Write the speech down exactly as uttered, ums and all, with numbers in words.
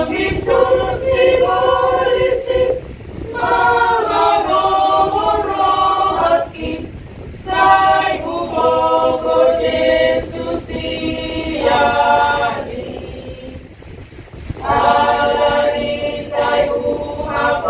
Isun sibolis i mangadohon rohangki, sai huboto Jesus i. Alani sai huhap